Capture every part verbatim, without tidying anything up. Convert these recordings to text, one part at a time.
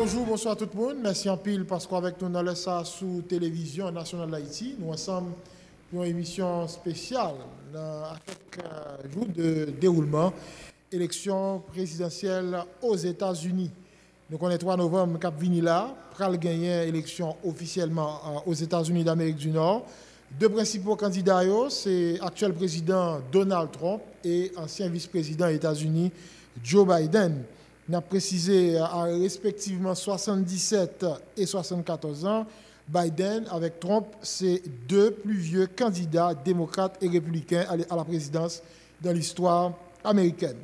Bonjou, bonswa tout moun. Mèsi anpil paske w avèk nou nan lè sa a sou Televizyon Nasyonal d Ayiti. Nou ansanm pou yon emisyon espesyal nan, a kèk, euh, jou de dewoulman eleksyon prezidansyèl Ozetazini. Nou konnen twa novanm k ap vini la, pral genyen eleksyon ofisyèlman, euh, Ozetazini Damerik di Nò. De prensipal kandida yo, se aktyèl prezidan Donald Trump e ansyen vis prezidan Etazini Joe Biden. N ap presize, a respektivman swasanndisèt e swasannkatòz an, Biden avèk Trump se de pli vye kandida demokrat e repibliken a la prezidans dan listwa amerikèn.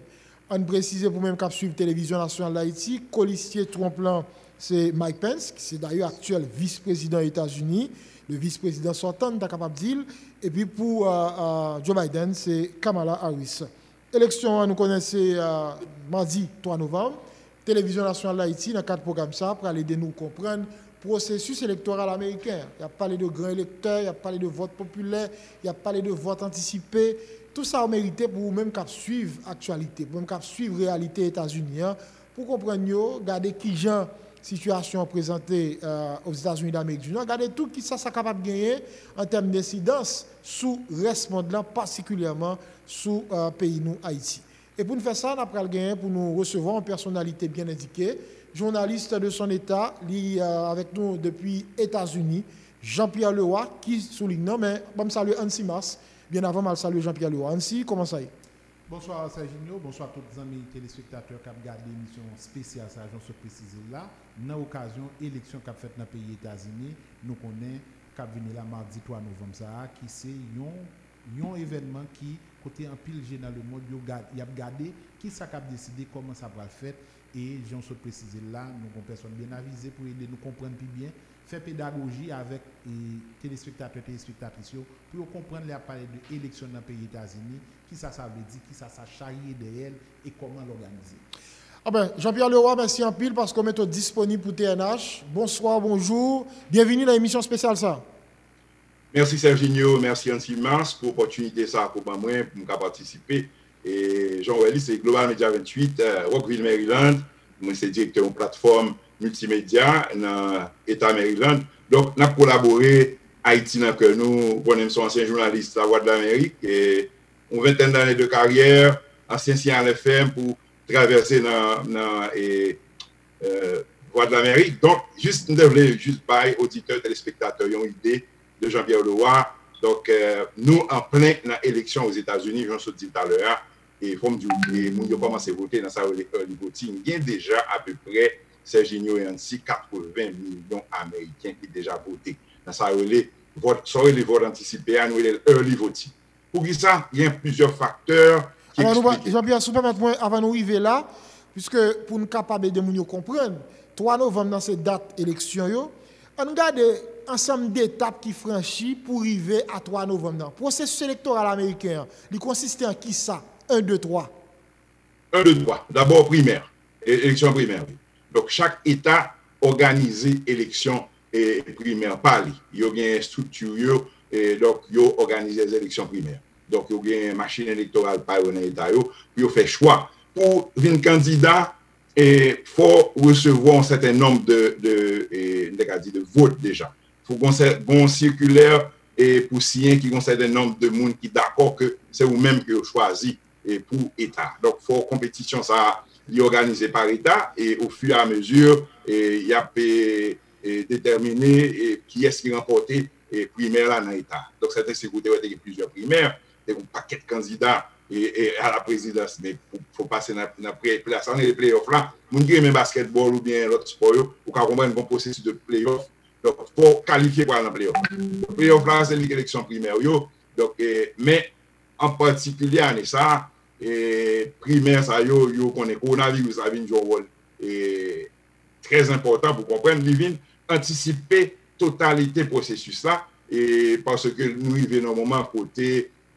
Ann presize pou menm k ap swiv Televizyon Nasyonal d Ayiti, kolisye Trump lan se Mike Pence, ki se dayè aktyèl vis prezidan Etazini, le vis prezidan sòtan, n ta kapab di l, epi pou, euh, euh, Joe Biden, se Kamala Harris. Eleksyon an, nou konnen se, euh, madi twa novanm. Televizyon Nasyonal d Ayiti, nan kad pwogram sa a, pral ede nou konprann pwosesis elektoral ameriken an. Y ap pale de gran elektè, y ap pale de vòt popilè, y ap pale de vòt antisipe. Tou sa yo merite pou ou menm k ap swiv aktyalite, pou ou menm k ap swiv reyalite Etazini an, pou konprann yo, gade kijan sitiyasyon an prezante, euh, Ozetazini Damerik di Nò, gade tou kisa sa kapab genyen an tèm densidans sou rès mond lan, patikilyèman sou, euh, peyi nou Ayiti. E pou n fè sa, n ap pral genyen pou nou resevwa yon pèsonalite byen endike, journaliste de son état, li, euh, avèk nou depi Etazini, Jean-Pierre Leroy, ki sou liy nan, men ban m salye Ansi Mas, byen avan m al salye Jean-Pierre Leroy. Ansi, kòman sa ye? Bonswa Serginho, bonswa tout zanmi telespektatè k ap gade emisyon espesyal sa a, jan w sot presize l la, nan okazyon eleksyon k ap fèt nan peyi Etazini, nou konnen k ap vini la madi twa novanm sa a, ki se yon, yon evènman ki kote anpil je nan lemond yo ga-, y ap gade kisa k ap deside, kòman sa pral fèt, e jan w sot presize l la, nou gon pèsòn byen avize pou ede nou konprann pi byen, fè pedagoji avèk, e, telespektatè, telespektatris yo, pou yo konprann lè y ap pale de eleksyon nan peyi Etazini, kisa sa vle di, kisa sa charye dèyè l, e kòman l òganize. Anben, Jean-Pierre Leroy, mèsi anpil paske w mete w disponib pou T N H. Bonswa, bonjou. Byenvini nan emisyon espesyal sa a. Mèsi Serginho, mèsi Ansi Mas pou opòtinite sa a ke w ban mwen pou m ka patisipe. E jan w wè li, se Global Media venntuit, euh, Rockville, Maryland. Mwen se direktè yon platfòm miltimedya nan Eta Maryland. Donk, n ap kolabore Ayiti nan kè nou. Ou konnen m se yon ansyen jounalis Lavwadlamerik, e yon ventèn dane de karyè, ansyen Signal F M pou travèse nan, nan, e, euh, Vwadlamerik. Donk, jis, m te vle jis bay oditè, telespektatè yon ide de Jean-Pierre Leroy. Donk, euh, nou an plen nan eleksyon Ozetazini, jan w sot di l talè a. E fò m di w, e moun yo kòmanse vote nan sa yo rele early voting. Gen deja apeprè, Serginho e Ansi, katreven milyon Ameriken ki deja vote nan sa yo rele vòt, sa yo rele vòt antisipe a, nou rele l early voting. Poukisa? Gen plizyè faktè ki eksplike. Jean-Pierre, si w pèmèt mwen, avan nou rive la, piske pou n kapab ede moun yo konprann, twa novanm nan se dat eleksyon yo, ann gade ansanm de etap ki franchi pou rive a twa novanm nan. Pwosesis elektoral ameriken an, li konsiste an kisa? En, de, twa. En, de, twa. Dabò, primè. E, eleksyon primè, wi. Donk, chak eta òganize eleksyon, e, primè pa li. Yo gen estrikti yo, e, donk, yo òganize eleksyon primè. Donk, yo gen machin elektoral pa yo nan eta yo, pou yo fè chwa. Pou vin kandida, e, fò w resevwa yon sèten nonb de, de, e, n te ka di de vòt deja. Fò gon sè-, gon sikilè, e, pou siyen ki gon sèten nonb de moun ki dakò ke se ou menm ke yo chwazi, e, pou eta. Donk, fò konpetisyon sa a, li òganize pa eta, e, au fur et à mesure, e, y ap, e, e, detèmine, e, kiyès ki ranpòte, e, primè la nan eta. Donk, sèten se kote wè te gen plizyè primè, te gen yon pakèt kandida, e, e, a la prezidans, men pou, pou pase nan, nan pre-, pre-, sa nou rele playoff la, moun ki renmen baskètbòl oubyen lòt spò yo, ou ka konprann gon pwosesis de playoff. Donk, fò w kalifye pou al nan playoff. Playoff la, se li eleksyon primè yo. Donk, e, men, an patikilye ane sa a, e, primè sa yo, yo konnen kowonaviris la vin jwe yon wòl, e, trè enpòtan pou konprann, li vin antisipe totalite pwosesis la, e, paske nou rive nan yon moman kote,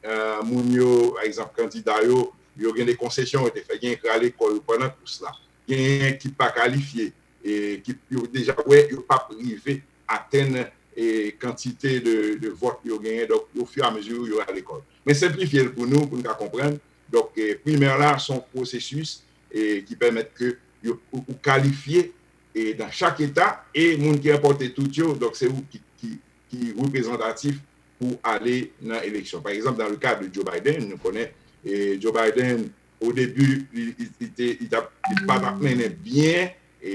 e, moun yo, pa egzanp, kandida yo, yo gen de konsesyon yo te fè, gen k rale kò yo pandan kous la, gen ki pa kalifye, e, ki yo deja wè yo p ap rive atenn, e, kantite de, de vòt yo genyen, donk, au fur et à mesure yo rale kò yo. Men senplifye l pou nou, pou n ka konprann. Donk, e, primè la, se yon pwosesis, e, ki pèmèt ke yo, ou, ou kalifye e nan chak eta, e moun ki ranpòte tout yo, donk se ou ki, ki, ki reprezantatif pou ale nan eleksyon. Pa egzanp, dans le cas de Joe Biden, nou konnen, e Joe Biden, o debi, li, li, li te, li t ap, li pa t ap mennen byen, e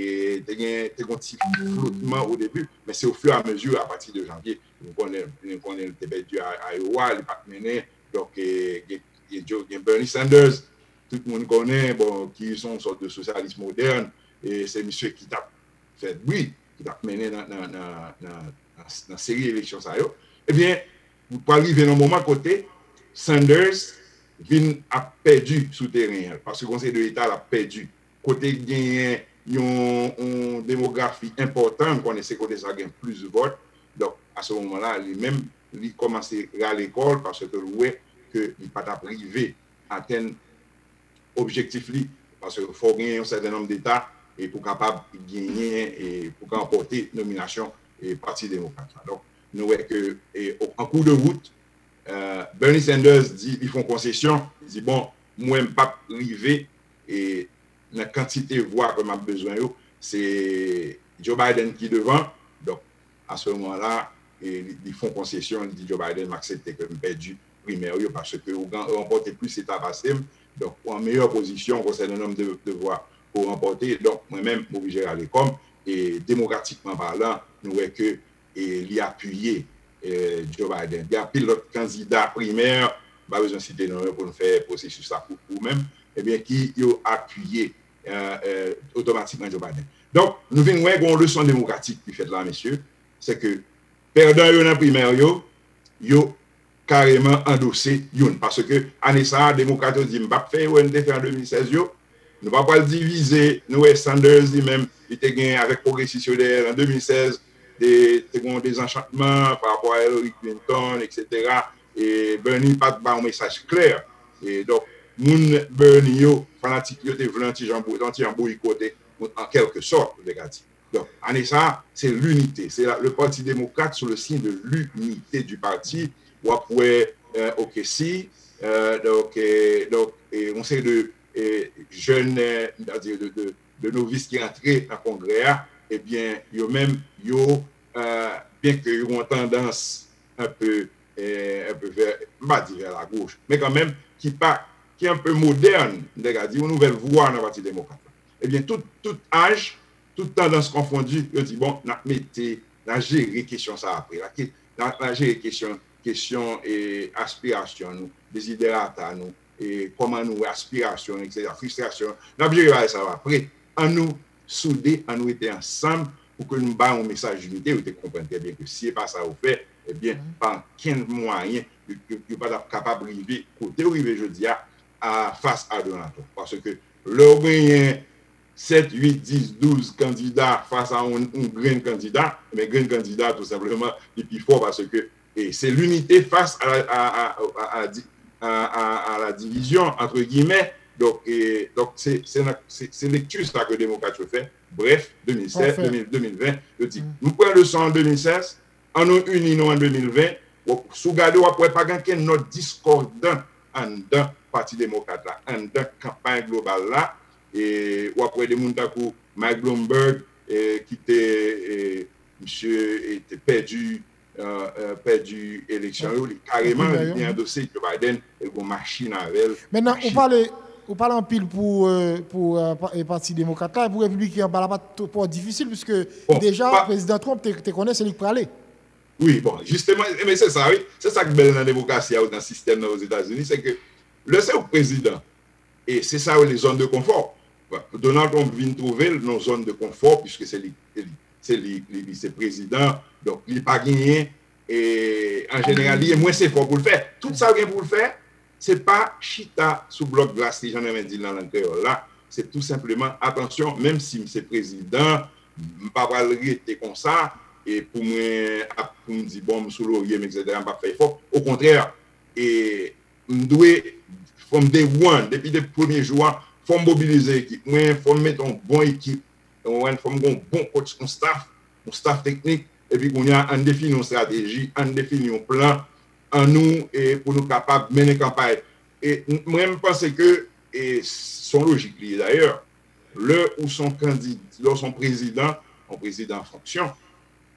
te gen, te gen yon ti flotman o debi, men se au fur et à mesure, à partir de janvier, nou konnen, nou konnen li te pèdi a, Iowa, li pa t mennen, donk, e, gen, gen Joe, gen Bernie Sanders, tout moun konnen, bon, ki se yon sòt de sosyalis modèn, e se misye ki t ap fè bri, ki t ap mennen nan, nan, nan, nan, nan, nan seri eleksyon sa yo, ebyen, pral rive nan moman kote Sanders vin ap pèdi sou teren an, paske konsèy de eta l ap pèdi. Kote genyen yon, yon demografi enpòtan, nou konnen se kote sa gen plis vòt. Donk, a se moman la, li menm, li kòmanse rale kò l paske l wè ke li pa t ap rive atenn objektif li, paske fò w genyen yon sèten nonb deta e pou kapab genyen e pou ka ranpòte nominasyon e Pati Demokrat la. Donk, nou wè ke e, o- an kou de wout, e, Bernie Sanders di, li fè yon konsesyon, li di, bon, mwen m p ap rive e, nan kantite vwa ke m ap bezwen yo, se Joe Biden ki devan. Donk, a se moman la, e, li, li fè yon konsesyon, li di Joe Biden, m aksepte ke m pèdi primè yo, paske ou gan- ranpòte plis eta pase m. Donk, ou an meyè pozisyon konsènan nonb de, de vwa ke w ranpòte. Donk, mwen menm, m oblije rale kò m. E, demokratikman palan, nou wè ke e, li apiye e, Joe Biden. Gen anpil lòt kandida primè, m pa bezwen site non yo pou n fè pwosesis la pou ou menm, ebyen, ki yo apiye e, e, otomatikman Joe Biden. Donk, nou vin wè gen yon leson demokratik ki fèt la, mesye, se ke pèdan yo nan primè yo, yo kareman andose youn. Paske ane sa a, demokrat yo di, m p ap fè erè n te fè an de mil sèz yo. Nou pa pral divize. Nou wè Sanders li menm, li te gen avèk pwogresis yo dèyè l an de mil sèz, te, te gen yon dezanchantman pa rapò a Hillary Clinton, et cetera. E Bernie pa t ba yon mesaj klè. E donk, moun Bernie yo, fanatik yo te vle yon ti jan, yon ti jan boykote, an kèlke sòt, ou te ka di. Donk, ane sa a, se linite. Se la, le Parti démocrate sous le signe de l'unité du parti. W ap wè, e, O'Casey, e, donk, e, donk, e, yon seri de e, jèn, e, de, de, de, de novis ki antre nan Kongrè a, ebyen, yo menm, yo, e, byenke yo gen yon tandans un peu, e, un peu vers, m pa di vers la gauche, men kanmenm, ki pa, ki un peu modèn, m te ka di, yon nouvèl vwa nan Pati Demokrat la. Ebyen, tout, tout aj, tout tandans konfondi, yo di, bon, n ap mete, n a jere kesyon sa a apre. La, ke, n a, n a jere kesyon, kesyon, e, aspirasyon nou, deziderata nou, e, kòman nou wè aspirasyon, et cetera, fristrasyon. N ap jere bagay sa yo apre. An nou soude, an nou rete ansanm pou ke nou bay yon mesaj inite. Yo te konprann trè byen ke si se pa sa yo fè, ebyen, pa ankenn mwayen, yo, yo, yo pa t ap kapab rive kote yo rive jodi a, a, fas a Donald Trump. Paske lè w genyen sèt, uit, dis, douz kandida fas a yon, yon grenn kandida, men grenn kandida, tou senpleman, li pi fò paske e se linite fas a, a, a, a, a, di- a, a, a la divizyon, antre giyimè. Donk, e, donk se, se, nan- se, se lekti sa ke demokrat yo fè. Brèf, de mil sèt, de mil, de mil ven, yo di, nou pran leson an de mil sèz, an nou ini nou an de mil ven. W ap- si w gade, w ap wè pa gen okenn nòt diskòdan anndan Pati Demokrat la, anndan kanpay global la. E w ap wè de moun tankou Mike Bloomberg, e, ki te, e, misye, e, te pèdi, e, e, pèdi eleksyon yo, li kareman, li te andose Joe Biden, e l gon machin avè l. Mentnan, ou pale, ou pale anpil pou, e, pou, e, pa- e Pati Demokrat la, e pou Repibliken an, bagay la pa t twò difisil, piske deja, Prezidan Trump te, te konnen se li k prale. Wi, bon, jisteman, e, men se sa, wi. Se sa k bèl nan demokrasi a, nan sistèm nan Ozetazini, se ke lè se ou k prezidan, e se sa yo rele zòn de konfò. Donald Trump vin twouve l nan yon zòn de konfò, piske se li, se li, se li, li, li se prezidan, donk li pa genyen, e, an jeneral, li gen mwens efò pou l fè. Tout sa l gen pou l fè, se pa chita sou blòk glas li, jan n renmen di l nan lang kreyòl la, se tou senpleman, atansyon, menm si m se prezidan, m pa pral rete konsa, e pou mwen ap, pou m di, bon, m sou lorye m, et cetera, m p ap fè efò. Okontrè, e m dwe, from day one, depi de premye jou a, fò m mobilize ekip mwen, fò m mete yon bon ekip, ou konprann, fò m gen yon bon coach, yon staff, yon staff teknik, epi kounye a, ann defini yon estrateji, ann defini yon plan, an nou, e, pou nou kapab mennen kanpay. E m- mwen, m panse ke, e, se yon lojik li ye dayè, Lè ou se yon kandida, lè ou se yon prezidan, yon prezidan an fonksyon,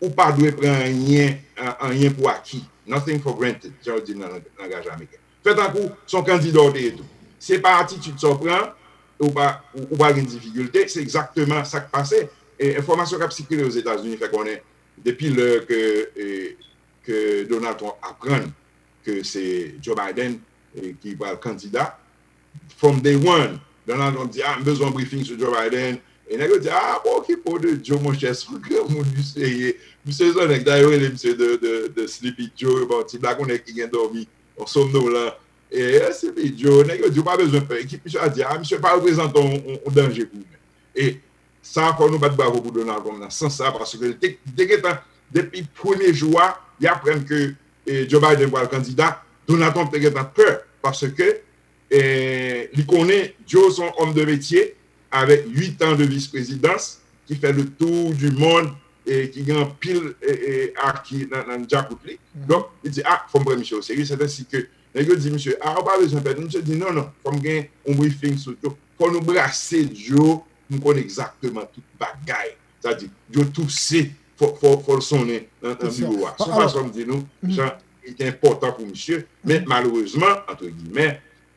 ou pa dwe pran anyen, anyen pou aki. Nothing for granted, jan yo di nan langaj ameriken. Fè tankou se yon kandida w te ye tou. Se pa atitid sa w pran, ou pa, ou, ou pral gen difikilte. Se egzakteman sa k pase. E enfòmasyon k ap sikile Ozetazini fè konnen depi lè ke, e, ke Donald Trump aprann ke se Joe Biden, e, ki pral kandida, from day one, Donald Trump di, ah, m bezwen yon briefing sou Joe Biden. E nèg yo di, ah, pa okipe w de Joe, monchè, se yon granmoun misye ye. Misye se yon nèg, dayè yo rele misye de, de, de Sleepy Joe, yo ba yon ti blag, yon nèg ki gen dòmi, yon somnolan. E, e, Sleepy Joe, nèg yo di, ou pa bezwen pè. Ekip misye a di, ah, misye pa reprezante yon, yon, yon danje pou ou menm. E sa, fò nou bat bravo pou Donald Trump nan sans sa, paske li te, li te gentan, depi premye jou a, li aprann ke, e, Joe Biden pral kandida, Donald Trump te gentan pè, paske, e, li konnen Joe se yon òm de metye, avèk uit an de vis prezidans, ki fè le tour du monde, e ki gen anpil, e, e, aki nan, nan djakout li. Donk, li di, ah, fò m pran misye o serye, sètansi ke nèg yo di misye, ah, ou pa bezwen pè, misye di, non, non, fò m gen yon briefing sou Joe. Fò nou brase Joe, pou m konn egzakteman tout bagay. Sa di, Joe touse, fò, fò, fò l sonnen nan, nan biwo a. Se yon fason m di nou, jan li te enpòtan pou misye, men malerezman, antre gimè,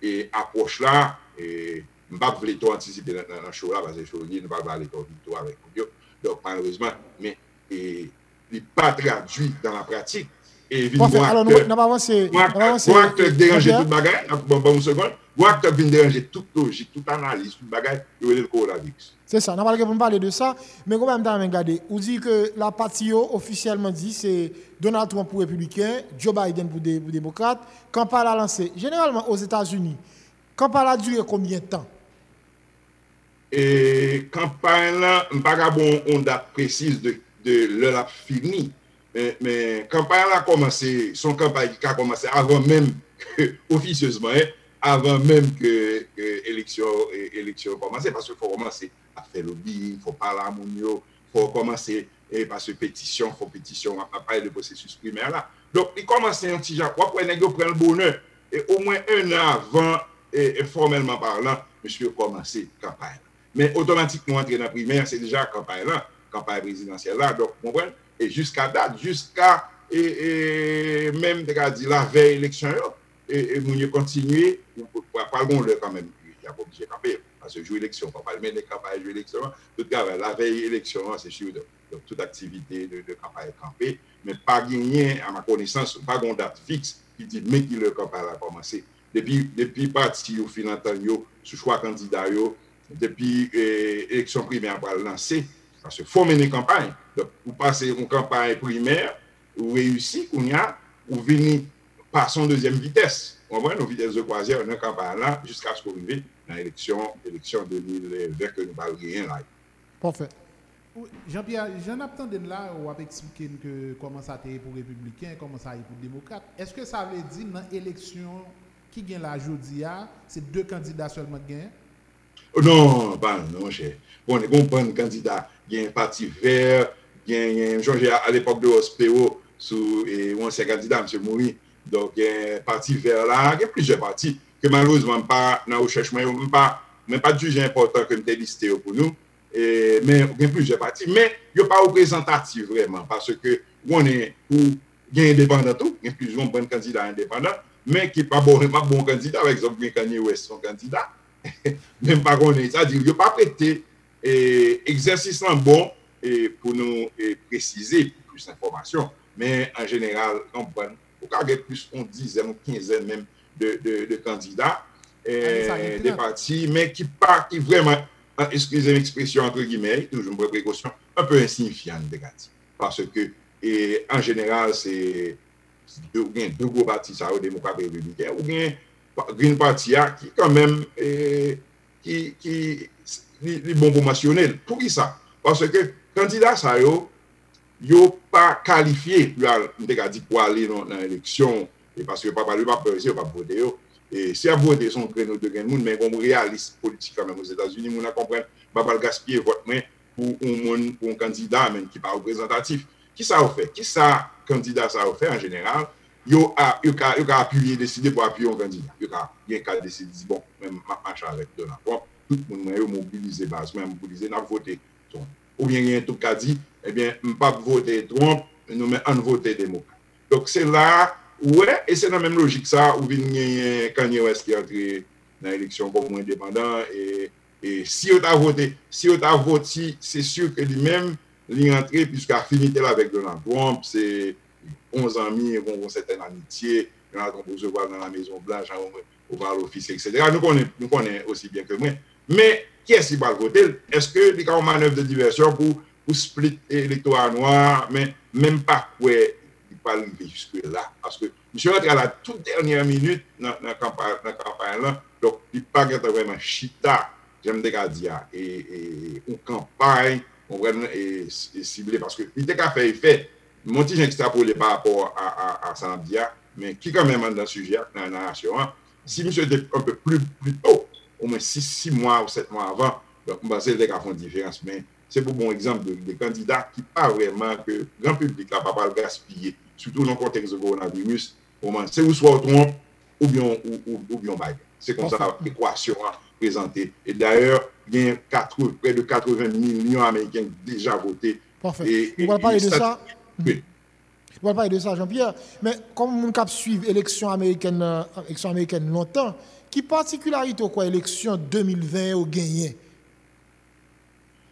e apwòch la, e m p ap vle twò antisipe nan, nan, nan show la, paske show li, nou pa pale twò vit twò avèk moun yo. Donk, malerezman, men, e, li pa tradui dan la pratik. E vin gon aktè, gon aktè k deranje tout bagay, ban, ban m yon segonn, gon aktè k vin deranje tout lojik, tout analiz, tout bagay, yo rele l kowonaviris. Se sa, n ap pral gen pou n pale de sa, men gon bagay m ta renmen gade. Ou di ke la pati yo ofisyèlman di se Donald Trump pou repibliken, Joe Biden pou de, pou demokrat, kanpay la lanse. Jeneralman, Ozetazini, kanpay la dire konbyen tan? E kanpay la, m pa ka ba w yon dat presiz de, de lè l ap fini. Men, men kanpay la kòmanse, se yon kanpay ki ka kòmanse avan menm ke, ofisyezman, en, avan menm ke, ke eleksyon, e, eleksyon kòmanse, paske fò w kòmanse ap fè lobbying, fò w pale a moun yo, fò w kòmanse, e, paske petisyon, fò petisyon, w ap, ap pale de pwosesis primè la. Donk, li kòmanse yon ti jan, w ap wè nèg yo pran l bonè, e omwen en an avan, e, e fòmèlman palan, mesye yo kòmanse kanpay la. Men otomatikman w antre nan primè, se deja kanpay la, kanpay prezidansyèl la, donk, ou konprann? E jiska dat, jiska, e, e, menm, te ka di, lavèy eleksyon yo, e, e moun yo kontinye, ou, ou, pral gen yon lè kanmenm, y ap oblije kanpe, paske jou eleksyon, fò pral mennen kanpay jou eleksyon an, tout travay, lavèy eleksyon an, se sou, donk, tout aktivite de, de kanpay kanpe, men pa genyen, a ma konesans, pa gen yon dat fiks ki di men kilè kanpay la kòmanse. Depi, depi pati yo fin antann yo sou chwa kandida yo, depi, e, eleksyon primè a pral lanse, paske fò w mennen kanpay. Donk, ou pase yon kanpay primè, ou reyisi, kounye a, ou vini pase yon dezyèm vitès. Ou konprann? Yon vitès de kwazyè nan kanpay la, jiskaske w rive nan eleksyon, eleksyon de mil ven ke nou pral genyen la. Pafè. Wi, Jean Pierre, jan n ap tande n la, w ap eksplike n ke kòman sa te ye pou repibliken, kòman sa ye pou demokrat. Èske sa vle di nan eleksyon ki gen la jodi a, se de kandida sèlman k genyen? Non, pa non, monchè. Bon, gen yon bann kandida, gen Pati Vè, gen, gen, m sonje a, a lepòk de Ross Perot, sou, e, yon ansyen kandida, misye mouri. Donk, gen Pati Vè la, gen plizyè pati, ke malerezman, m pa, nan rechèch mwen yo, m pa, mwen pa t jije enpòtan ke m te liste yo pou nou. E, men gen plizyè pati, men yo pa reprezantatif vrèman, paske ou konnen pou gen endepandan tou, gen plizyè bann kandida endepandan, men ki pa bon, m ap bon kandida, pa egzanp, gen Kanye West, se yon kandida, men m pa konnen, sa di, yo pa prete, e, egzèsis lan bon, e, pou nou, e, presize pou plis enfòmasyon, men an jeneral, yon bann, ou ka gen plis yon dizèn, yon kenzèn menm de, de, de kandida, e, de pati, men ki pa, ki vrèman, an, eskize m ekspresyon antre gimè, toujou m pran prekosyon, un peu insignifiant, m te ka di. Paske, e, an jeneral, se, de, ou gen de gwo pati sa yo, demokrat e repibliken, ou gen pa, Green Party a, ki kanmenm, e, ki, ki, li, li bon pou mansyone l. Poukisa? Paske kandida sa yo, yo pa kalifye pou al, m te ka di, pou ale nan, nan eleksyon, e paske yo pa pale, yo pa pè, yo pa vote yo. E si y ap vote, se yon grenn ou de grenn moun, men gen yon reyalis politik kanmenm Ozetazini, moun nan konprann, m pa pral gaspiye vòt mwen pou yon moun, pou yon kandida, men ki pa reprezantatif. Kisa yo fè? Kisa kandida sa yo fè an jeneral? Yo a, yo ka, yo ka apiye, deside pou apiye yon kandida. Yo ka, gen ka deside di, bon, mwen, m ap mache avèk Donald Trump, tout moun mwen yo, mobilize baz mwen, mobilize, n ap vote Trump. Oubyen gen tou k ka di, ebyen, m p ap vote Trump, nou men ann vote demokrat. Donk, se la, ou wè, e se nan menm lojik sa, ou vin genyen Kanye West ki antre nan eleksyon kòm yon endepandan, e, e si yo ta vote, si yo ta vote, si, se si ke li menm, li antre, piske afinite l avèk Donald Trump, se yon zanmi, yon, yon sètèn amitye, Donald Trump resevwa l nan la Mezon Blanch, an Oval Ofis, etsetera. Nou konnen, nou konnen osi byen ke mwen. Men, kiyès ki pral vote l? Èske li ka yon manèv de divèsyon pou, pou split elektora nwa a? Men, men m pa kwè li pral rive jiske la. Paske misye rantre a la tout dènyè minit nan, nan kanpay, nan kanpay lan. Donk, li pa gentan vrèman chita, jan m te ka di a, e, e, yon kanpay, konprann, e, e sible. Paske li te ka fè efè, m yon ti jan ekstrapole pa rapò a, a, a sa n ap di a, men ki kanmenm anndan sijè a, nan narasyon an, si misye te yon pe pli, pli to, omwen sis, sis mwa ou sèt mwa avan, donk, m panse l te ka fè yon diferans. Men se pou bon egzanp de, de kandida ki pa vrèman, ke gran piblik la pa pral gaspiye, sitou nan kontèks de kowonaviris, kòman, se ou swa w Trump, oubyen w, ou, ou, oubyen w Biden. Se konsa ekwasyon an prezante. E dayè, gen katreven, près de katreven milyon Ameriken ki deja vote. Pafè. E, e, nou pral pale de sa. Wi. Nou pral pale de sa, Jean-Pierre. Men, kòm moun k ap swiv eleksyon amerikèn nan, eleksyon amerikèn lontan, ki patikilarite w kwè eleksyon de mil ven yo genyen?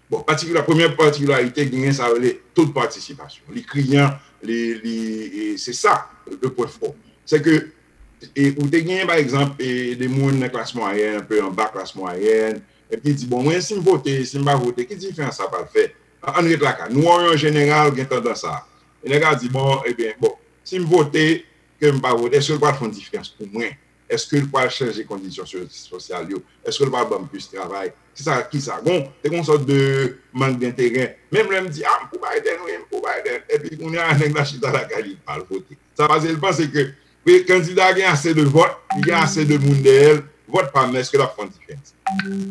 Bon, patikila-, premyè patikilarite genyen, sa rele to de patisipasyon. Li kriyan, li, li, e se sa, le pwen fò. Se ke, e, ou te genyen, pa egzanp, e, de moun nan klas mwayèn, enpe anba klas mwayèn, epi di, bon, mwen, si m vote, si m pa vote, ki diferans sa pral fè? An, ann ret lakay. Nou wè yon jeneral gen tandans sa. E nèg la di, bon, ebyen, bon, si m vote, ke m pa vote, èske l pral fè yon diferans pou mwen? Èske l pral chanje kondisyon so-, sosyal yo? Èske l pral ban m plis travay? Se sa, ki sa? Bon, te gon sòt de mank denterè. Menm lè m di, a, m pou Biden, wi, m pou Biden. Epi kounye a, nèg la chita lakay li, l pa al vote. Sa paske l panse ke, wi, kandida gen ase de vòt, li gen ase de moun dèyè l, vòt pa m, èske l ap fè yon diferans?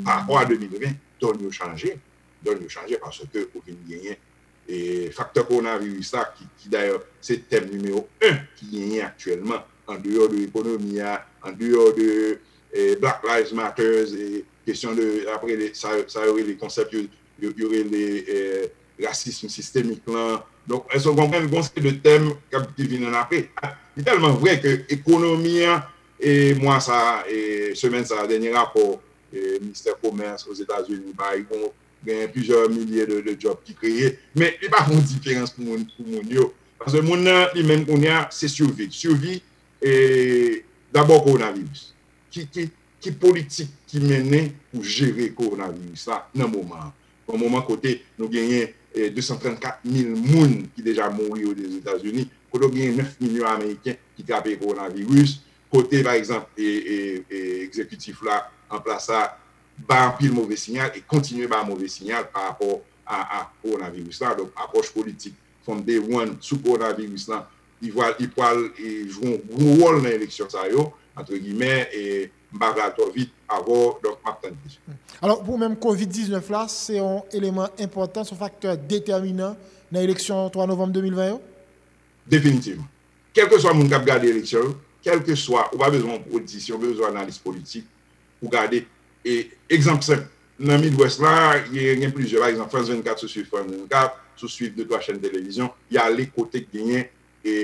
Pa rapò a de mil ven, dòn yo chanje. Dòn yo chanje paske ou vin genyen e faktè kowonaviris la, ki, ki dayè se tèm nimewo en ki genyen aktyèlman, an deyò de ekonomi a, an deyò de, e, Black Lives Matters, e kesyon de, apre, sa, sa yo rele konsèp, yo, yo, yo rele, e, rasism sistemik lan. Donk, èske w konprann, gon seri de tèm k ap, ki vin ann apre. Li tèlman vrè ke ekonomi an, e mwa sa, e semèn sa, dènye rapò, e, Ministè Komès Ozetazini bay, gon, gen plizyè milye de, de djòb ki kreye, men li pa fè yon diferans pou moun, pou moun yo. Paske moun nan, li menm kounye a, se sivi. Sivi, e, dabò kowonaviris. Ki, ki, ki politik ki mennen pou jere kowonaviris la nan moman an? Nan moman kote nou genyen, e, de san trannkat mil moun ki deja mouri Ozetazini, kote w genyen nèf milyon Ameriken ki trape kowonaviris, kote, pa egzanp, e, e, e, egzekitif la an plas la bay anpil move siyal e kontinye bay move siyal pa rapò a, a kowonaviris la. Donk, apwòch politik from day one sou kowonaviris la, li pral, li pral, e, jwe yon gwo wòl nan eleksyon sa yo, antre gimè, e m pa vle al twò vit avè w, donk m ap tann kesyon. Alò, pou ou menm, kovid diznèf la, se yon eleman enpòtan, se yon faktè detèminan nan eleksyon twa novanm de mil ven yo? Definitivman. Kèlkeswa moun k ap gade eleksyon yo, kèlkeswa, ou pa bezwen yon politisyen, ou pa bezwen yon analis politik pou gade. E, egzanp senp, nan Midwest la, gen, gen plizyè, pa egzanp, France vennkat, si w swiv France vennkat, si w swiv de twa chèn televizyon, y ale kote k genyen, e,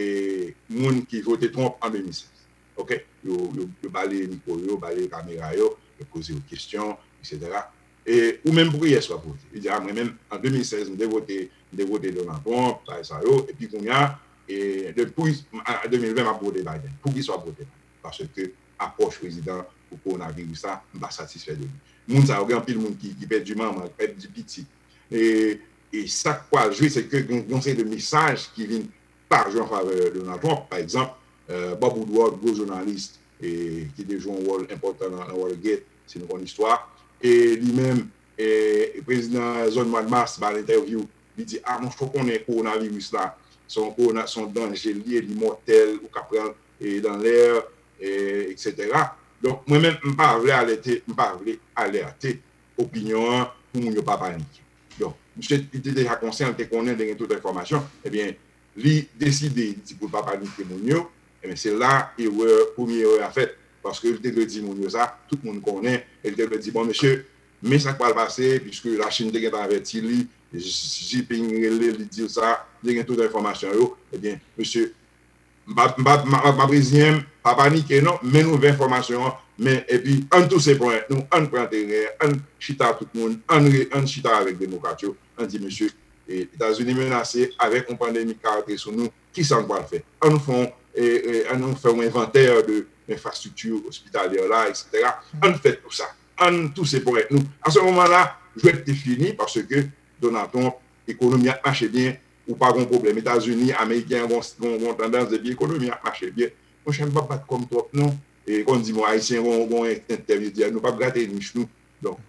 moun ki vote Trump an de mil sèz. Oke? Yo, yo, yo ba li mikwo yo, ba li kamera yo, yo poze yo kesyon, etsetera. E ou menm, pou kiyès w ap vote? Li di, a, mwen menm, an de mil sèz, m te vote, m te vote Donald Trump, bagay sa yo, epi kounye a, e, de, pou, an de mil ven, m ap vote Biden. Poukisa w ap vote Biden? Paske apwòch prezidan pou kowonaviris la, m pa satisfè de li. Moun sa yo, gen anpil moun ki, ki pèdi manman, ki pèdi pitit. E, e sa k pral jwe, se ke gen, gen yon seri de mesaj ki vin pa jwe an favè Donald Trump. Pa egzanp, e, Bob Woodward, gwo jounalis, e, ki te jwe yon wòl enpòtan nan, nan Watergate, si nou konn istwa. E li menm, e, prezidan zòn mwa mas ba l entèvyou, li di, a, monchè, ou konnen kowonaviris la, se yon kowona, se yon danje l ye, li mòtèl, ou ka pran l, e, dan lè, e, etsetera. Donk, mwen menm, m pa vle alète, m pa vle alète opinyon an pou moun yo pa panike. Donk, misye, li te deja konsyan, li te konnen, li te gen tout enfòmasyon. Ebyen, li deside, li di pou l pa panike moun yo. Ebyen, se la erè, premye erè a fèt. Paske li te dwe di moun yo sa, tout moun konnen, e li te dwe di, bon, mesye, Men sa k pral pase, piske Lachin te gentan avèti li, Xi Jinping rele li, di l sa, li te gen tout enfòmasyon yo, ebyen, mesye, m pa, m pa, m ap, m ap reziyen m, pa panike non, men nou vè enfòmasyon an, men epi ann touse ponyèt nou, ann pran teren, ann chita tout moun, ann, re, ann chita avèk demokrat yo, ann di, mesye, e, Etazini menase avèk yon pandemi k ka rantre sou nou, kisa nou pral fè? Ann nou fè yon, e, e, ann nou fè yon envantè de enfrastrikti ospitalyè la, etsetera. Ann fè tou sa. Ann touse ponyèt nou. A se moman la, jwèt te fini paske Donald Trump, ekonomi ap mache byen, ou pa gon pwoblèm. Etazini, Ameriken an gon, gon, gon tandans depi ekonomi ap mache byen. Monchè, m p ap bat kò m twòp non. E konn di m, Ayisyen gon, gon entèvyou di, nou p ap grate nich nou. Donk,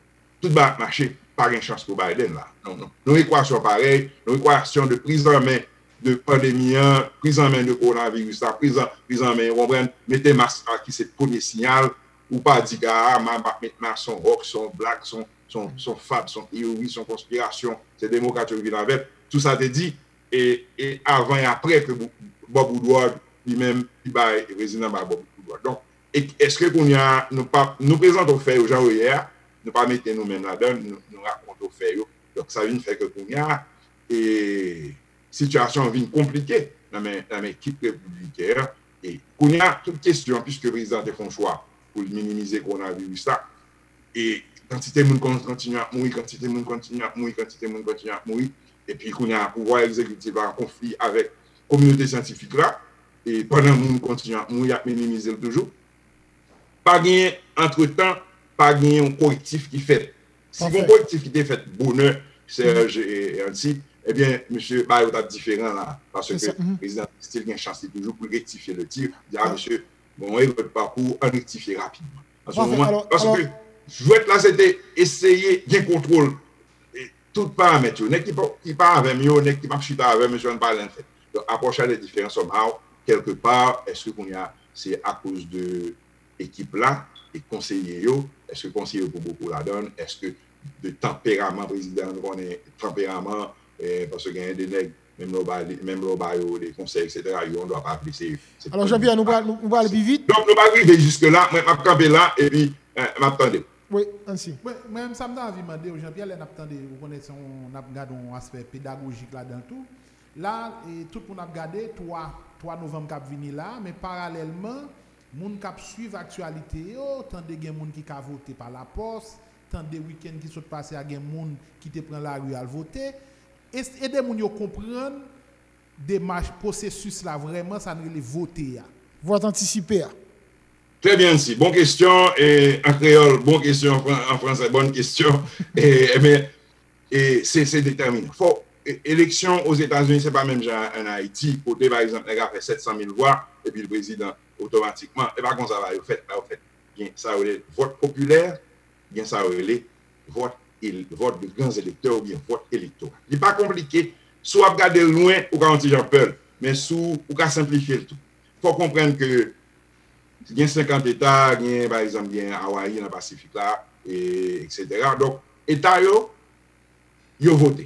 tout bagay ap mache, pa gen chans pou Biden la. Non, non. Nou ekwasyon parèy, nou ekwasyon de priz an men de pandemi an, priz an men de kowonaviris la, priz an, priz an men, ou konprann, mete mask la ki se premye siyal, ou pa di ka, a, m ap met mask, se yon hoax, se yon blag, se yon, se yon, se yon fab, se yon teyori, se yon konspirasyon, se demokrat yo ki vin avè l. Tou sa te di, e, e avan e aprè ke Bob Woodward, li menm, li bay, prezidan bay Bob Woodward. Donk, e, èske kounye a, nou pa, nou prezante w fè yo jan yo ye a, nou pa mete nou menm ladan, nou, nou rakonte w fè yo. Donk, sa vin fè ke kounye a, e, sitiyasyon an vin konplike nan men, nan men ekip repibliken an. E kounye a, tout kesyon, piske prezidan te fè yon chwa pou l minimize kowonaviris la, e kantite moun kon, kontinye ap mouri, kantite moun kontinye ap mouri, kantite moun kontinye ap mouri. Epi kounye a, pouvwa egzekitif la an konfli avèk kominote syantifik la, e pandan moun kontinye ap mouri, y ap minimize l toujou. Pa genyen, antretan, pa genyen yon korektif ki fèt. Si gon korektif ki te fèt bonè, Serge e Anti, ebyen, mesye, bagay yo t ap diferan la. Paske prezidan Stil gen chans li toujou pou l rektifye le tir, di, a, mesye, bon, erè de pakou, ann rektifye rapidman. An se moman, paske jwèt la, se te eseye gen kontwòl, e, tout paramèt yo. Nèg ki pa, ki pa avè m yo, nèg ki p ap chita avè m, mesye, ann pale, ann fè. Donk, apwòch la te diferan somehow, kèlke pa, èske kounye a, se akoz de ekip la e konseye yo, èske konseye yo pou bokou ladan l, èske de tanperaman prezidan an, nou konnen tanperaman, e, paske genyen de nèg, menm lè w ba, menm lè w ba yo de konsèy, etsetera, yo gendwa pa vle, se, se Alò, Jean Pierre, nou pral, nou, nou pral pi vit. Donk, nou pa rive jiske la, mwen, m ap kanpe la, epi, e, m ap tande w. Wi, Ansi. Mwen, mwen menm, sa m ta anvi mande w, Jean Pierre, lè n ap tande, ou konnen se yon, n ap gade yon aspè pedagojik ladan l tou. La, e, tout moun ap gade twa, twa novanm k ap vini la, men paralèlman, moun k ap swiv aktyalite yo, tande gen moun ki ka vote pa lapòs, tande wikenn ki sot pase a gen moun ki te pran lari al vote. Es-, ede moun yo konprann demach, pwosesis la vrèman, sa n rele vote a. Vòt antisipe a. Très bien, Ansi. Bon kesyon, e, an kreyòl, bon kesyon, an fran-, an fransè, bonne question. E, ebyen, e, se, se detèminan. Fò, e, eleksyon Ozetazini, se pa menm jan an Ayiti, kote, pa egzanp, nèg la fè sèt san mil vwa, epi l prezidan otomatikman. E pa konsa bagay yo fèt, bagay yo fèt. Gen sa yo rele vòt popilè, gen sa yo rele vòt, vòt de grands électeurs oubyen vòt elektoral. Li pa konplike. Si w ap gade l lwen, ou ka yon ti jan pè l. Men si w, ou ka senplifye l tou. Fò w konprann ke gen senkant eta, gen, pa egzanp, gen Awayi nan Pasifik la, e, etsetera. Donk, eta yo, yo vote.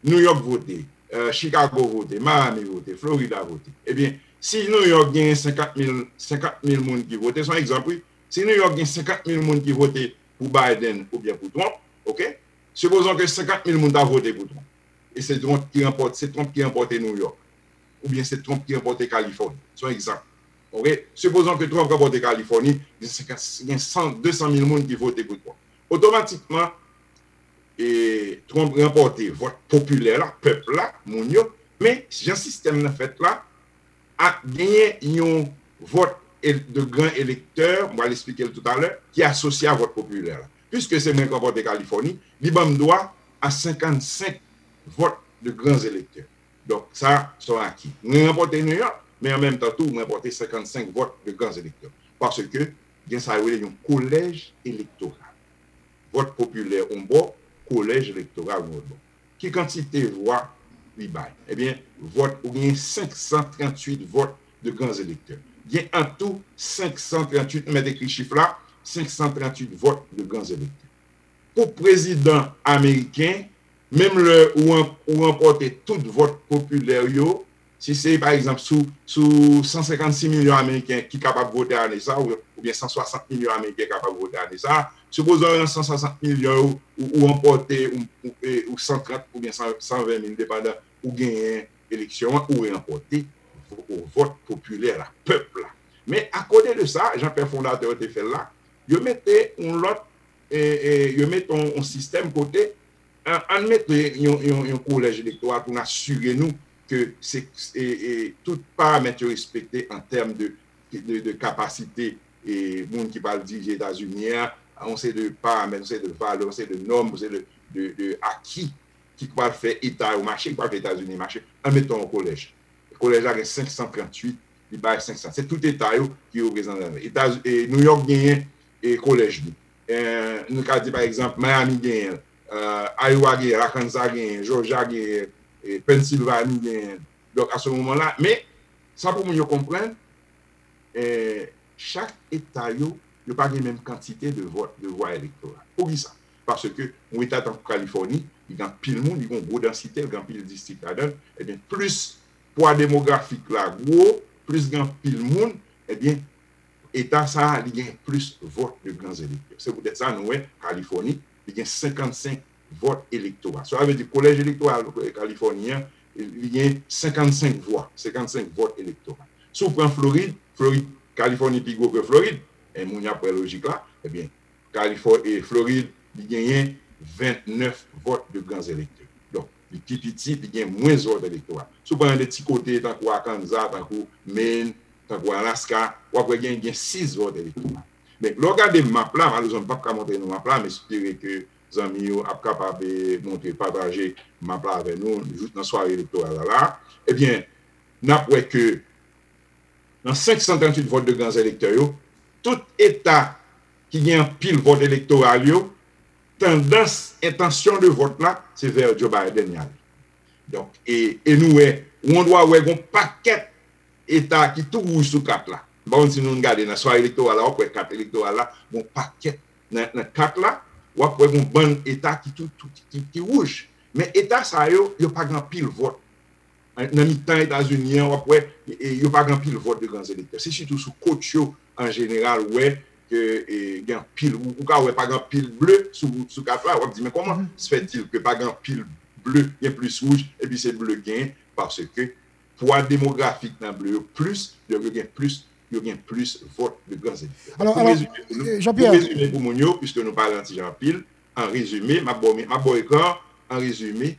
New York vote, e, Chicago vote, Miami vote, Florida vote. Ebyen, si New York gen senkant mil, senkant mil moun ki vote, se yon egzanp, wi. Si New York gen senkant mil moun ki vote pou Biden oubyen pou Trump, oke? Sipozon ke senkant mil moun ta vote pou Trump. E se Trump ki ranpòte, se Trump ki ranpòte New York. Oubyen se Trump ki ranpòte Kalifòni. Se yon egzanp. Oke? Sipozon ke Trump ranpòte Kalifòni, gen senkant, gen san, de san mil moun ki vote pou Trump. Otomatikman, e, Trump ranpòte vòt popilè la, pèp la, moun yo. Men, jan sistèm nan fèt la, a genyen yon vòt el-, de gran elektè, m pral esplike l toutalè, ki asosye a vòt popilè la. Piske se mwen k ranpòte Kalifòni, li ban m dwa a senkannsenk vòt de gran elektè. Donk, sa, se yon aki. Mwen ranpòte New York, men an menm tan tou, mwen ranpòte senkannsenk vòt de gran elektè. Paske gen sa yo rele yon kolèj elektoral. Vòt popilè yon bò, kolèj elektoral yon lòt bò. Ki kantite vwa li bay? Ebyen, vòt, ou gen senk san tranntuit vòt de gran elektè. Gen an tou senk san tranntuit, m mèt ekri chif la, senk san tranntuit vòt de gran elektè. Pou prezidan ameriken, menm lè ou ran-, ou ranpòte tout vòt popilè yo, Si se, pa egzanp, sou, sou san senkannsis milyon Ameriken ki kapab vote ane sa, ou, oubyen san swasant milyon Ameriken kapab vote ane sa, sipoze w nan san swasant milyon yo, ou, ou ranpòte, ou, ou, e, ou san trant oubyen san, san ven mil, depandan, ou genyen eleksyon an, ou ranpòte vo-, vòt popilè la, pèp la. Men, akote de sa, jan pè fondatè yo te fè l la, yo mete yon lòt, e, e, yo mete yon, yon sistèm kote, an, ann mete yon, yon, yon kolèj elektoral pou n asire nou ke se, e, e, tout paramèt yo respekte an tèm de, de, de kapasite, e, moun ki pral dirije Etazini an, yon seri de paramèt, yon seri de valè, yon seri de nòm, yon seri de, de, de aki ki pral fè eta yo mache, ki pral fè Etazini mache, ann mete yon kolèj. Kolèj la gen senk san tranntuit, li bay senk san. Se tout eta yo ki reprezante. Eta, e, New York genyen, e, kolèj li. E, nou ka di, pa egzanp, Miami genyen l, e, Iowa genyen l, Arkansas genyen, Georgia genyen, e, Pennsylvania genyen. Donk, a se moman la, men, sa pou moun yo konprann, e, chak eta yo, yo pa gen menm kantite de vòt, de vwa elektoral. Poukisa? Paske yon eta tankou Kalifòni, li gen anpil moun, li gen yon gwo dansite, li gen anpil distrik ladan l, ebyen, plis pwa demografik la gwo, plis gen anpil moun, ebyen, eta sa a, li gen plis vòt de gran elektè. Se poutèt sa, nou wè, Kalifòni, li gen senkannsenk vòt elektoral. Sa vle di, kolèj elektoral, e, Kalifòni an, li gen senkannsenk vwa, senkannsenk vòt elektoral. Si w pran Florid, Florid, Kalifòni pi gwo ke Florid, e moun y ap wè lojik la, ebyen, Kalifò-, e, Florid, li genyen vennèf vòt de gran elektè. Donk, li pi piti, li gen mwens vòt elektoral. Si w pran de ti kote, tankou Arkansas, tankou Maine, tankou Alaska, w ap wè gen, gen sis vòt elektoral. Men, lè w gade map la, malerezman, m p ap ka montre nou map la, m espere ke zanmi yo ap kapab, e, montre, pataje map la avè nou, jouk nan sware elektoral la la. Ebyen, n ap wè ke nan senk san tranntuit vòt de gran elektè yo, tout eta ki gen anpil vòt elektoral yo, tandans, entansyon de vòt la, se vè Joe Biden y ale. Donk, e, e nou wè, ou gen dwa wè gon pakèt eta ki tou wouj sou kat la. M pa konn si nou gade nan sware elektoral la, w ap wè kat elektoral la, gon pakèt nan, nan kat la, w ap wè gon bann eta ki tou, tou, ki, ki wouj. Men eta sa yo, yo pa gen anpil vòt. Nan mitan Etazini an, w ap wè, e, yo pa gen anpil vòt de gran elektè. Se sitou sou kot yo, an jeneral, ou wè ke, e, gen anpil, ou, ou ka wè pa gen anpil ble sou, sou kat la, w ap di, men kòman se fè di ke pa gen anpil ble, gen plis wouj, epi se ble k genyen, paske pwa demografik nan ble yo plis, donk yo gen plis, yo gen plis vòt de gran elektè. Alò, pou alò, rezime pou nou, e, Jean-Pierre, pou rezime pou moun yo, piske nou pale yon ti jan anpil, an rezime, m ap ba w, m ap ba w ekran, an rezime,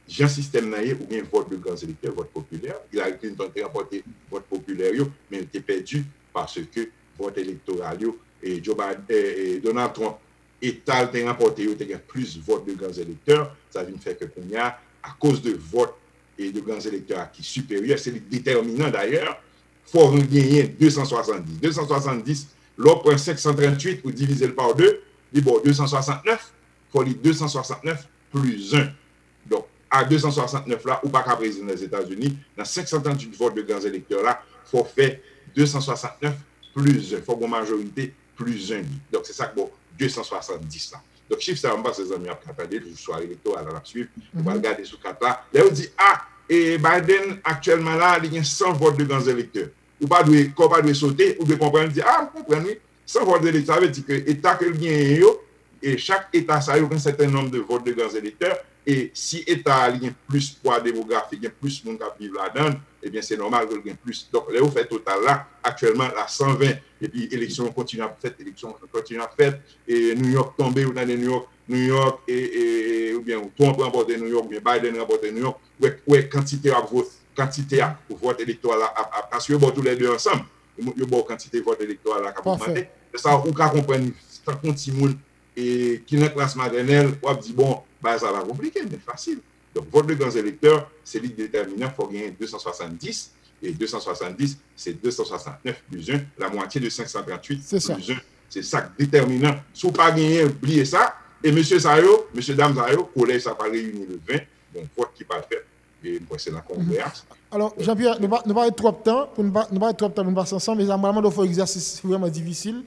jan sistèm nan ye, ou gen vòt de gran elektè, vòt popilè. Hillary Clinton te ranpòte vòt popilè yo, men l te pèdi paske vòt elektoral yo, e Joe Biden, e, e Donald Trump, eta l te ranpòte yo te gen plis vòt de gran elektè. Sa vin fè ke kounye a, akoz de vòt e de gran elektè a ki siperyè, se li k detèminan dayè, fò w genyen de san swasanndis. De san swasanndis, lè w pran senk san tranntuit, ou divize l pa de, li ba w de san swasantnèf, fò li de san swasantnèf plis en. Donk, a de san swasantnèf la, ou pa ka prezidan Lèzetazini. Nan senk san tranntuit vòt de gran elektè la, fò w fè de san swasantnèf plis en. Fò w gen majorite plis en li. Donk, se sa k ba w de san swasanndis la. Donk, chif sa yo, m panse zanmi yo ap ka tande l, jou sware elektoral la n ap swiv. Ou pral gade sou kat la. Lè yo di, a, e Biden aktyèlman la, li gen san vòt de gran elektè. Ou pa dwe, kò w pa dwe sote, ou dwe konprann, di, a, m konprann wi. San vòt de elektè, sa vle di ke eta ke l genyen yo, e chak eta sa yo gen sèten nonb de vòt de gran elektè, e si eta a li gen plis pwa demografik, gen plis moun k ap viv ladan l, ebyen, se nòmal ke l gen plis. Donk, lè yo fè total la, aktyèlman, la san ven, epi eleksyon kontinye ap fèt, eleksyon kontinye ap fèt, e New York tonbe, ou tande New York, New York, e, e, e, oubyen Trump ranpòte New York, oubyen Biden ranpòte New York, ou wè, ou wè kantite ap vot, kantite a vòt elektoral la ap, ap, paske yo ba w toulède ansanm. Yo, yo ba w kantite vòt elektoral la k ap ogmante. Lè sa a, ou ka konprann, tankou yon timoun, e, ki nan klas matènèl, w ap di, bon, bagay sa pa konplike, men fasil. Donk, vòt de gran elektè, se li k detèminan, fò w genyen de san swasanndis, e de san swasanndis, se de san swasannnèf plis en, lamwatye de senk san tranntuit plis en. Se sa k detèminan. Si w pa genyen, bliye sa. E mesye sa yo, mesye dam sa yo, kolèj sa pral reyini le ven, gen yon vòt ki pral fèt, e m kwè se nan Kongrè a. Alò, Jean-Pierre, nou pa, nou pa ret twòp tan, pou nou pa, nou pa ret twòp tan pou nou pase ansanm, e sa m pral mande w fè yon egzèsis vrèman difisil,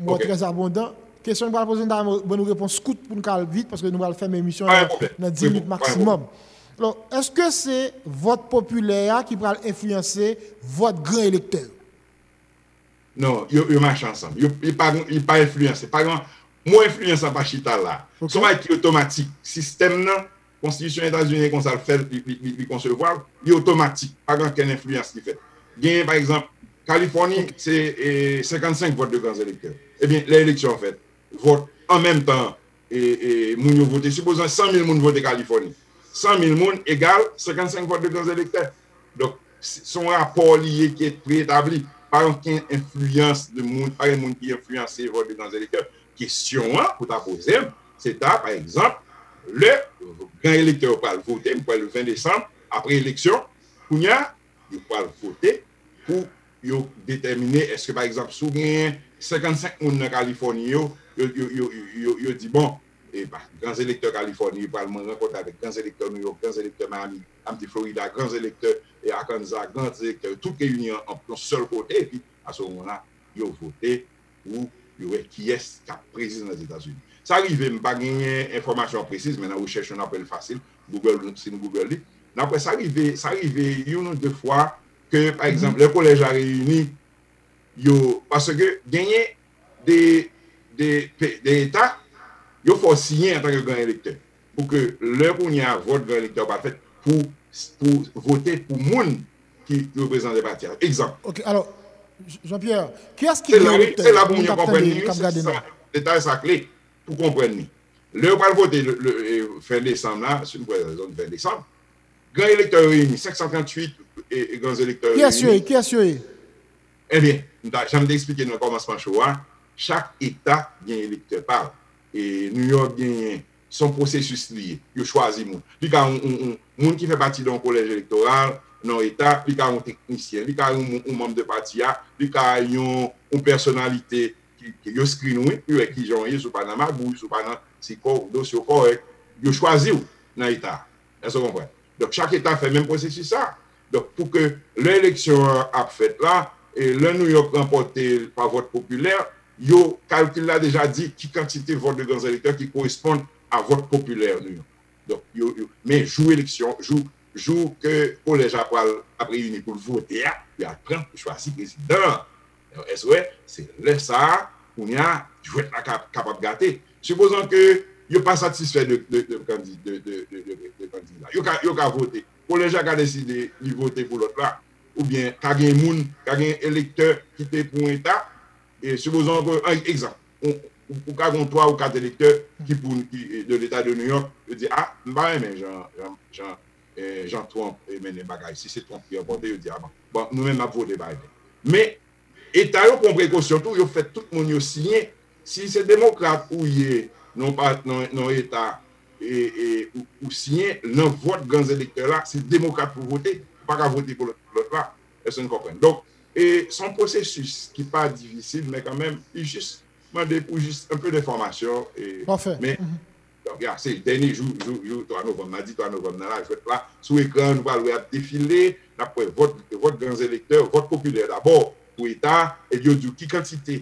m wè trè abondan. Kesyon m pral poze, m ta ban nou repons kout pou n ka al vit, paske nou pral fèmen emisyon an nan, nan dis minit maksimòm. Alò, èske se vòt popilè a ki pral enfliyanse vòt gran elektè yo? Non, yo, yo mache ansanm. Yo, li pa, li pa enfliyanse. Pa gen, mo enfliyans la pa chita la. Se yon bagay ki otomatik. Sistèm nan, konstitisyon Etazini konsa l fè l, li, li, li, li konsevwa l, li otomatik. Pa gen okenn enfliyans ki fèt. Genyen, pa egzanp, Kalifòni, se e, senkannsenk vòt de gran elektè. Ebyen, lè eleksyon an fèt, vòt an menm tan e, e, moun yo vote. Sipoze san mil moun vote Kalifòni. San mil moun egal senkannsenk vòt de gran elektè. Donk, se yon rapò li ye ki preetabli. Pa gen okenn enfliyans de moun, pa gen moun ki enfliyanse vòt de gran elektè. Kesyon an, pou ta poze m, se ta, pa egzanp, lè gran elektè yo pral vote, m kwè le ven desanm, apre eleksyon, kounye a, yo pral vote pou yo detèmine èske, pa egzanp, si w genyen senkannsenk moun nan Kalifòni yo, yo, yo, yo, yo, yo di, bon, e pa, gran elektè Kalifòni, yo pral mwen rankontre avèk gran elektè Nouyòk, gran elektè Miami, m di Florida, gran elektè e Arkansas, gran elektè, tout reyini an yon sèl kote, epi a se moman la, yo vote pou yo wè kiyès k ap prezidan Lèzetazini. Sa rive, m pa genyen enfòmasyon presiz, men nan rechèch yo, n ap wè l fasil. Google, si n Google li, n ap wè sa rive, sa rive youn ou de fwa ke, pa egzanp, lè kolèj la reyini, yo, paske genyen de, de, de eta, yo fè w siyen antanke gran elektè. Pou ke lè kounye a vòt gran elektè yo pral fèt pou, pou vote pou moun ki reprezante pati a. Egzanp. Ok, alò, Jean-Pierre, kiyès ki gen elektè? Se la pou moun yo konprann li, wi, se sa, detay sa kle pou konprann li. Lè yo pral vote fen desanm la, si nou pran zòn ven desanm, gran elektè yo reyini, senk san tranntuit e, e gran elektè yo reyini. Kiyès yo ye? Kiyès yo ye? Ebyen, jan m te eksplike nan kòmansman show a, chak eta gen elektè pa l. E New York genyen, se yon pwosesis li ye. Yo chwazi moun. Li ka yon, yon, yon moun ki fè pati de yon kolèj elektoral nan yon eta, li ka yon teknisyen, li ka yon, yon manm de pati a, li ka yon, yon pèsonalite ki, ki yo screen ou, wi, pou yo wè kijan w ye, si w pa nan magouy, si w pa nan, si dosye w kòrèk, yo chwazi w nan eta a. Èske w konprann? Donk, chak eta fè menm pwosesis sa. Donk, pou ke lè eleksyon an ap fèt la, e lè New York ranpòte l pa vòt popilè, yo, kalkil la deja di ki kantite vòt de gran elektè ki koresponn a vòt popilè New York. Donk, yo, yo, men jou eleksyon, jou, jou ke kolèj la pral ap reyini pou l vote a, yo al pran pou chwazi prezidan an. Èske w wè? Se lè sa a, kounye a, jwèt la ka, kapab gate. Sipozon ke yo pa satisfè de, de, de kandi-, de, de, de, de, de kandida. Yo ka, yo ka vote. Kolèj la ka deside li vote pou lòt la. Oubyen ka gen moun, ka gen elektè ki te pou yon eta. E sipozon ke, an egzanp, ou, ou, ou ka gen twa ou kat elektè ki pou, ki, de leta de New York, yo di, a, m pa renmen jan, jan, jan, eh, jan Trump, eh, mennen bagay. Si se Trump ki ranpòte, yo di, a bon, bon, nou menm n ap vote Biden. Men, eta yo pran prekosyon tou, yo fè tout moun yo siyen. Si se demokrat ou ye, nan pa, nan, nan eta, e, e, ou, ou siyen, nan vòt gran elektè la, se demokrat pou vote. Ou pa ka vote pou lòt, lòt la. Èske n konprann? Donk, e, se yon pwosesis ki pa difisil, men kanmenm, li jis mande pou jis un peu d'information. E, men, donk, ya, se dènye jou, jou, jou twa novanm, madi twa novanm nan la, jwèt la, sou ekran, nou pral wè ap defile, n ap wè vòt, vòt gran elektè, vòt popilè dabò pou eta, epi yo di w ki kantite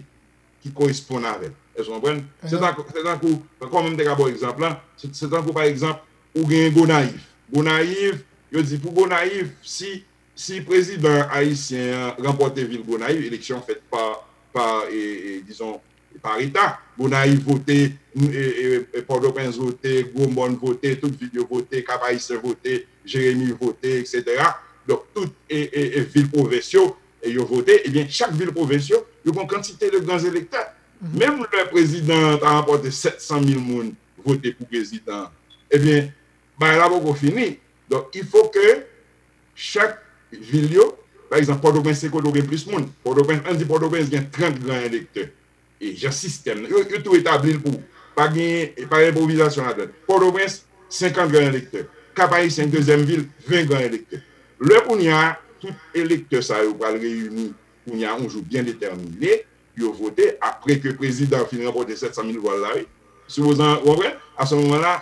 ki koresponn avè l. Èske w konprann? Se tankou, se tankou, kòman m te ka ba w egzanp lan, se, se tankou, pa egzanp, ou genyen Gonayiv. Gonayiv, yo di pou Gonayiv, si, si prezidan ayisyen an ranpòte vil Gonayiv, eleksyon fèt pa, pa, e, e, dizon, pa eta, Gonayiv vote, e, e, e, Pòtoprens vote, Gwomòn vote, tout vil yo vote, Kap Ayisyen vote, Jeremi vote, etsetera. Donk, tout, e, e, e, vil pwovens yo, e yo vote, ebyen, chak vil pwovens yo, yo gen yon kantite de gran elektè. Menm lè prezidan an ta ranpòte sèt san mil moun vote pou prezidan an, ebyen, bagay la poko fini. Donk, il faut que chak vil yo, pa egzanp, Pòtoprens se kote w gen plis moun. Pòtoprens, ann di Pòtoprens gen trant gran elektè. E jan sistèm nan, yo, yo tou etabli l pou ou. Pa gen, pa gen enpwovizasyon ladan l. Pòtoprens, senkant gran elektè. Kap Ayisyen, dezyèm vil, ven gran elektè. Lè kounye a, tout elektè sa yo pral reyini kounye a yon jou byen detèmine, yo vote, apre ke prezidan an fin ranpòte sèt san mil vwa l la, wi. Sipozan, w konprann? A se moman la,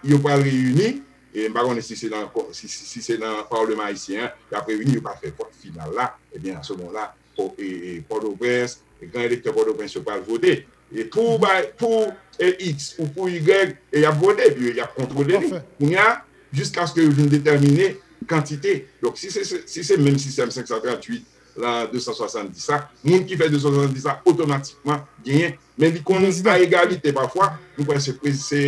yo pral reyini, e m pa konnen si se nan, si, si, si se nan Palman ayisyen an, y ap reyini, yo pral fè vòt final la, ebyen, a se moman la, Pò-, e, e, Pòtoprens, e gran elektè Pòtoprens yo pral vote. E pou bay, pou, e, X ou pou Y, e y ap vote, epi y ap kontwole li. Kounye a, jiskaske yo vin detèmine kantite. Donk, si se, si se menm sistèm senk san tranntuit la, de san swasanndis la, moun ki fè de san swasanndis la otomatikman genyen, men li konn a egalite pafwa, nou kwè se, se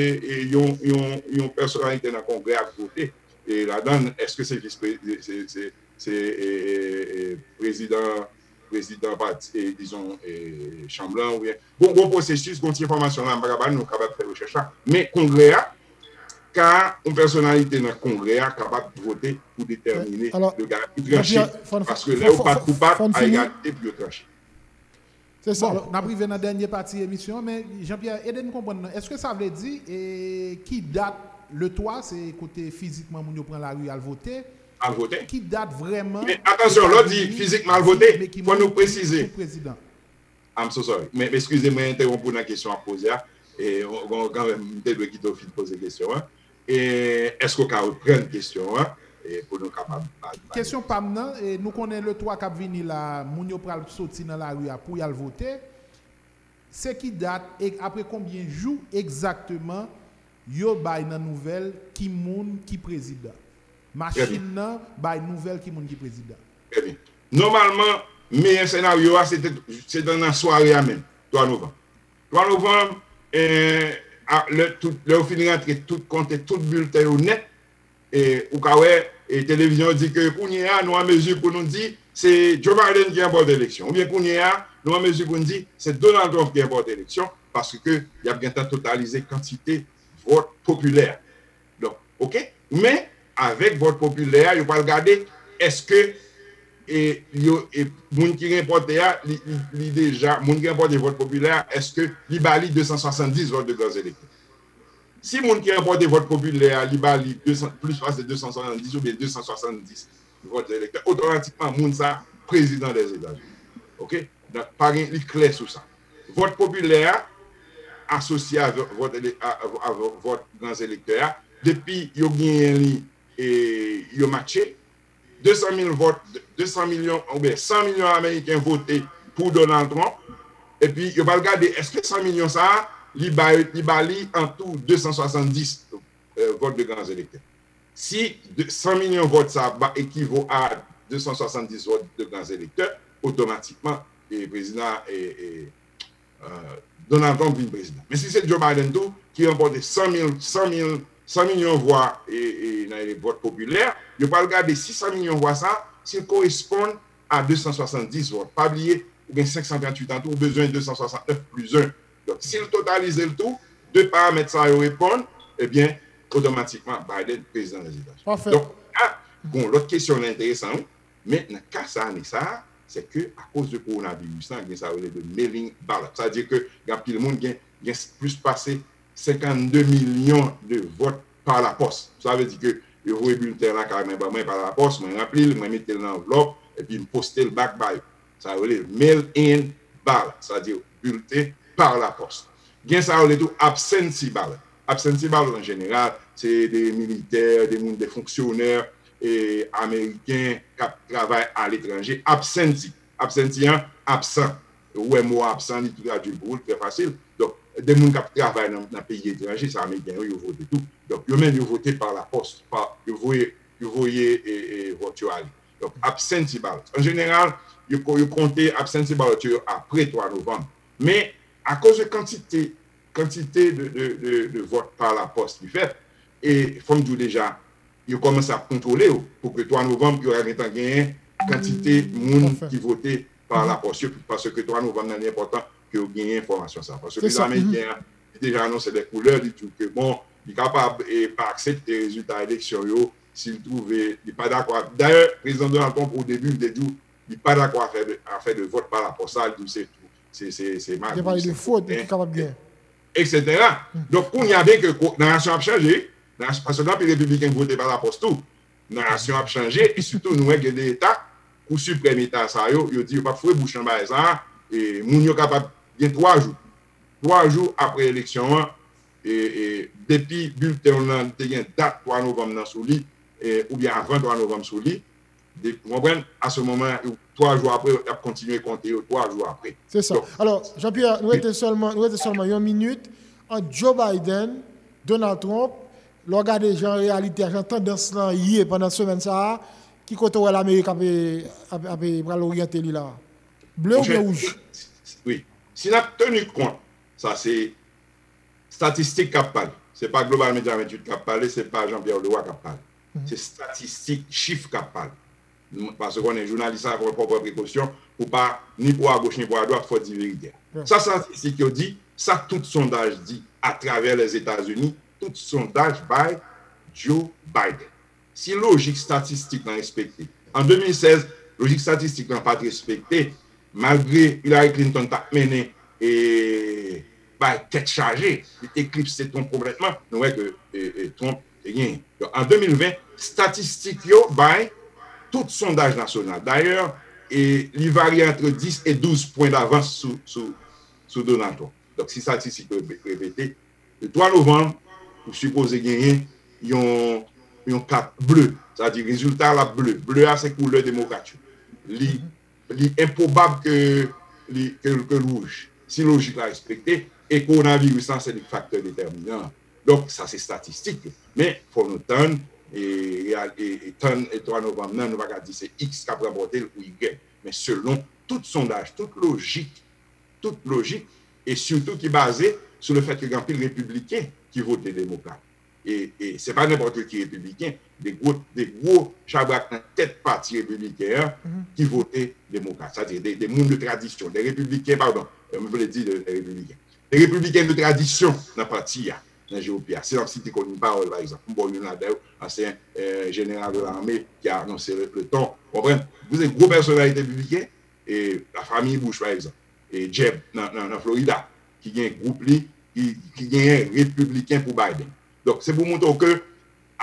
yon, yon, yon pèsonalite nan Kongrè a k vote. E ladan, èske se vis se, se, se e, e, e, prezidan, prezidan pati, e, dizon, e, chanm lan, oubyen, bon, bon pwosesis, bon ti enfòmasyon la, m pa ka ba nou, nou kapab fè rechèch la. Men Kongrè a, ka yon pèsonalite nan Kongrè a kapab vote pou detèmine le gars pou tranche. Paske lè yo bat pou bat, a egalite pou yo tranche. Se sa. Bon, n ap rive nan dènye pati emisyon an, men Jean Pierre, ede n konprann nan. Èske sa vle di e, ki dat le twa, se kote fizikman moun yo pran lari al vote? Al vote. Ki dat vrèman? Men atansyon, lè w di fizikman al vote, fò nou presize. I'm so sorry. Men eskize mwen entewonp ou nan kesyon w ap poze a. E kanmenm, m te dwe kite w fin poze kesyon an. E èske w ka reprann kesyon an e pou nou kapab. Kesyon pa m nan, e nou konnen le twa k ap vini la, moun yo pral soti nan lari a pou y al vote. Se ki dat e apre konbyen jou egzakteman yo bay nan nouvèl ki moun ki prezidan? Machin nan bay nouvèl ki moun ki prezidan. Trè byen. Nòmalman, meyè senaryo a, se te, se te nan sware a menm, twa novanm. Twa novanm, eh, a, lè, tout, lè yo fin rantre tout, konte tout bilten yo nèt, e, ou ka wè, e, televizyon yo di ke kounye a, nou an mezi pou nou di se Joe Biden ki ranpòte eleksyon. Oubyen kounye a, nou an mezi pou nou di se Donald Trump ki ranpòte eleksyon, paske y ap gentan totalize kantite vòt popilè. Donk, oke? Men, avèk vòt popilè a, yo pral gade èske e, yo, e, moun ki ranpòte a, li, li, li deja, moun ki ranpòte vòt popilè a, èske li ba li de san swasanndis vòt de gran elektè? Si moun ki ranpòte vòt popilè a, li ba li de san, plis pase de san swasanndis oubyen de san swasanndis vòt de elektè, otomatikman, moun sa a, prezidan Dèzetazini. Oke? Donk, pa gen, li klè sou sa. Vòt popilè a, asosye a vòt, a, a, a vòt gran elektè a, depi yo genyen li, e, yo matche, de san mil vòt, de san milyon, oubyen san milyon Ameriken vote pou Donald Trump, epi yo pral gade èske san milyon sa a, li ba, li ba li antou de san swasanndis, eh, vòt de gran elektè. Si de, san milyon vòt sa a ba, ekivo a de san swasanndis vòt de gran elektè, otomatikman, e prezidan, e, e, eh, Donald Trump vin prezidan. Men si se Joe Biden tou ki ranpòte san mil, san mil, san milyon vwa e, e, nan vòt popilè, yo pral gade si san milyon vwa sa, si l koresponn a de san swasanndis vòt. Pa bliye, ou gen senk san tranntuit an tou, ou bezwen de san swasannnèf plis en. Donk, si l totalize l tou, de paramèt sa yo reponn, ebyen, otomatikman, Biden prezidan Lèzetazini. Donk, a, gon lòt kesyon enteresan, wi. Men nan ka sa ane sa a, se ke akoz de kowonaviris lan, gen sa yo rele de mail-in ballot. Sa vle di ke gen anpil moun, gen, gen plis pase senkannde milyon de vòt pa lapòs. Sa vle di ke yo voye bilten an lakay mwen ban mwen pa lapòs, mwen ranpli l, mwen mete l nan anvlòp, epi m poste l back ba yo. Sa yo rele mail-in ballot, sa vle di bilten pa lapòs. Gen sa yo rele tou absentee ballot. Absentee ballot an jeneral, se de militè, de moun, de fonksyonè, e, ameriken k ap travay aletranje. Absentee. Absentee an, absan. Ou wè mo absan, li tou tradui l pou ou, li trè fasil. Donk, de moun k ap travay nan, nan peyi etranje, se ameriken yo, yo vote tou. Donk, yo menm, yo vote pa lapòs, pa, yo voye, yo voye e, e, vòt yo ale. Donk, absentee ballot. An jeneral, yo, ko- yo konte absentee ballot yo apre twa novanm. Men, akoz de kantite, kantite de, de, de, de vòt pa lapòs ki fèt, e fò m di w deja, yo kòmanse ap kontwole yo, pou ke twa novanm, yo ka gentan genyen kantite moun ki vote pa lapòs yo, paske twa novanm nan, li enpòtan ke yo genyen enfòmasyon sa. Paske prezidan ameriken an, li deja anonse de koulè, li di w ke, bon, li kapab e pa aksepte rezilta eleksyon yo, si l twouve li pa dakò. Dayè, prezidan Donald Trump, o debi, li te di w li pa dakò afè de, afè de vòt pa lapòs sa, li di w se, se, se, se magouy, se koken, etsetera. Donk, kounye a, byen ke ko- narasyon ap chanje, wi, narasyon, paske gen anpil repibliken ki vote pa lapòs tou. Narasyon ap chanje, e sitou nou wè gen de eta, Kou Siprèm eta sa yo, yo di yo p ap foure bouch nan bagay sa a, e moun yo kapab gen twa jou. Twa jou apre eleksyon an, e, e, depi bilten w lan te gen dat twa novanm nan sou li, e, oubyen avan twa novanm sou li, de, ou konprann, a se moman, twa jou apre, y ap kontinye konte yo twa jou apre. Se sa. Donk, alò, Jean Pierre, nou rete sèlman, nou rete sèlman yon minit ant Joe Biden, Donald Trump, Lè w gade jan reyalite a, jan tandans lan ye pandan semèn sa a, ki kote w wè Lamerik ap, ap, ap pral oryante li la? Ble oubyen wouj? Wi. Si n ap teni kont, sa se statistik k ap pale. Se pa Global Media venntuit k ap pale, se pa Jean Pierre Leroy k ap pale. Se statistik, chif k ap pale. Paske w konnen jounalis la fò w pran prekosyon pou pa ni pou agoch ni pou adwat, fò w di verite a. Sa statistik yo di, sa tout sondaj di atravè Lèzetazini, tout sondaj bay Joe Biden. Si lojik statistik lan respekte, an de mil sèz, lojik statistik lan pa t respekte, malgre Hillary Clinton t ap mennen e bay tèt chaje, li eklipse Trump konplètman, nou wè ke e, e, Trump te genyen. Donk, an de mil ven, statistik yo bay tout sondaj nasyonal. Dayè, e, li varye antre dis e douz pwen davans sou, sou, sou Donald Trump. Donk, si statistik yo repete, le twa novanm, ou sipoze genyen yon, yon kat ble. Sa di rezilta la ble. Ble a se koulè demokrat yo. Li, li enpwobab ke, li, ke, ke l wouj. Si lojik la respekte, e kowonaviris lan se li k faktè detèminan. Donk, sa se statistik yo. Men, fò nou tann, e, e, e tann e twa novanm nan, nou pa ka di se X k ap ranpòte l ou Y. Men selon tout sondaj, tout lojik, tout lojik, e sitou ki baze sou le fèt ke gen anpil repibliken ki vote demokrat. E, e se pa nenpòt ki repibliken, de gwo, de gwo chabrak nan tèt pati repibliken an ki vote demokrat. Sa di de, de moun de tradisyon, de repibliken, padon, mwen vle di de, de repibliken. De repibliken de tradisyon nan pati a, nan G O P a. Si n ap site Colin Powell, pa egzanp, m ba w youn ladan yo, ansyen e, jeneral de lame ki anonse le, le ton. Konprann? Ou se gwo pèsonalite repibliken, e, lafanmi Bush, pa egzanp, e Jeb nan, nan, nan Florida, ki gen gwoup li, ki, ki genyen repibliken pou Biden. Donk, se pou montre w ke,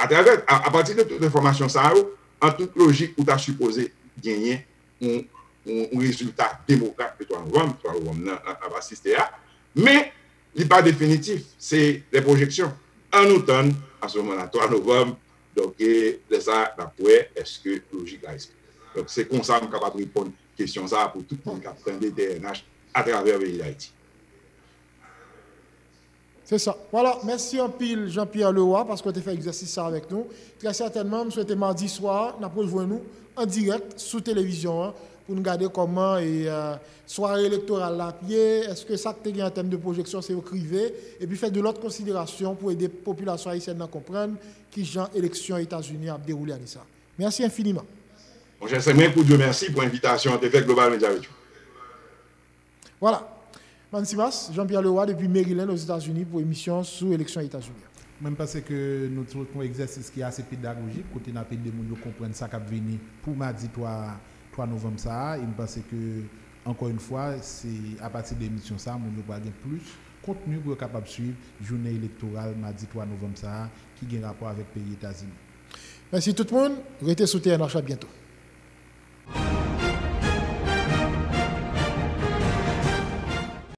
atravè, a, apati de tout enfòmasyon sa yo, an tout lojik, ou ta sipoze genyen yon, yon, yon rezilta demokrat le twa novanm, twa novanm nan, nan, nan asiste a. Men, li pa definitif, se de pwojeksyon. An nou tann, a se moman la, twa novanm, donk, e, lè sa, n ap wè èske lojik la respekte. Donk, se konsa m kapab reponn kesyon sa a pou tout moun k ap tande T N H atravè peyi Dayiti. Se sa. Vwala, mèsi anpil Jean Pierre Leroy paske w te fè egzèsis sa avèk nou. Trè sètènman, m swete madi swa, n ap rejwenn ou an dirèk sou televizyon an pou n gade kòman e, e, sware elektoral la ap ye, èske sa k te gen an tèm de pwojeksyon se yo k rive, epi fè de lòt konsiderasyon pou ede popilasyon ayisyèn nan konprann kijan eleksyon Etazini ap dewoule ane sa. Mèsi enfiniman. Monchè, se mwen k pou di w mèsi pou envitasyon an te fè Global Media Virtual. Vwala. Mansimas, Jean Pierre Leroy depi Maryland, Ozetazini, pou emisyon sou eleksyon Etazini an. Mwen, m panse ke nou t fè yon egzèsis ki ase pedagojik, kote n ap ede moun yo konprann sa k ap vini pou madi twa, twa novanm sa a. E m panse ke, ankò yon fwa, se apati de emisyon sa a, moun yo pral gen plis kontni pou yo kapab swiv jounen elektoral madi twa novanm sa a, ki gen rapò avèk peyi Etazini. Mèsi tout moun. Rete sou T N H, a byento.